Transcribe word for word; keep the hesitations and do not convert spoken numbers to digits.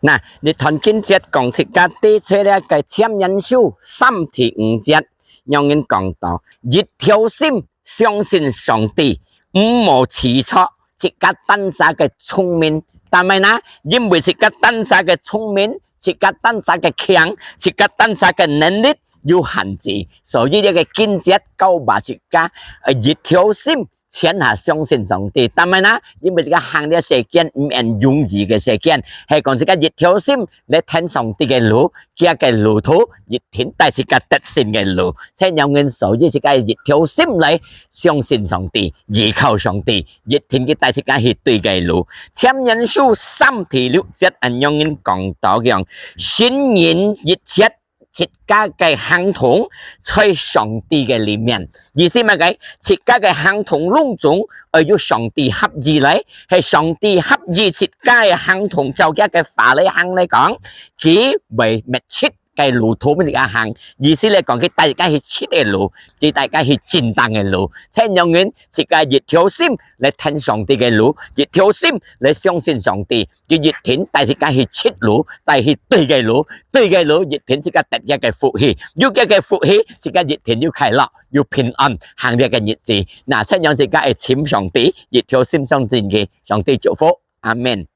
那，這段經節講自家對在這个箴言書三第五節，仰般講到：一條心相信上帝，毋好自作自家單儕个聰明。但係呢，因為自家單儕个聰明，自家單儕个強，自家單儕个能力有限制，所以這个經節教化自家，呃，一條心 全下相信上帝。但係呢，因為自家行這世間毋係容易个世間，係講自家一條心來跈上帝个路，佢个路途一定帶自家得勝个路。才仰般，所以自家一條心來相信上帝，依靠上帝，一定佢帶自家去對个路。箴言書三第六節恁樣講到講：信人一切 自家个行動在上帝个裡面。意思麼个？自家个行動攏總愛有上帝合意來，係上帝合意自家个行動，照佢个話來行來講，佢會搣直个路途分自家行。意思來講，佢帶自家去直个路，佢帶自家去正當个路。才仰般，自家一條心來跈上帝个路，一條心來相信上帝， 佢一定帶自家去直路，帶去對个路，對个路一定自家得佢个福氣，有佢个福氣，自家一定有快樂，有平安，行這个日子。那，才仰自家愛尋上帝，一條心相信佢，上帝祝福。阿們。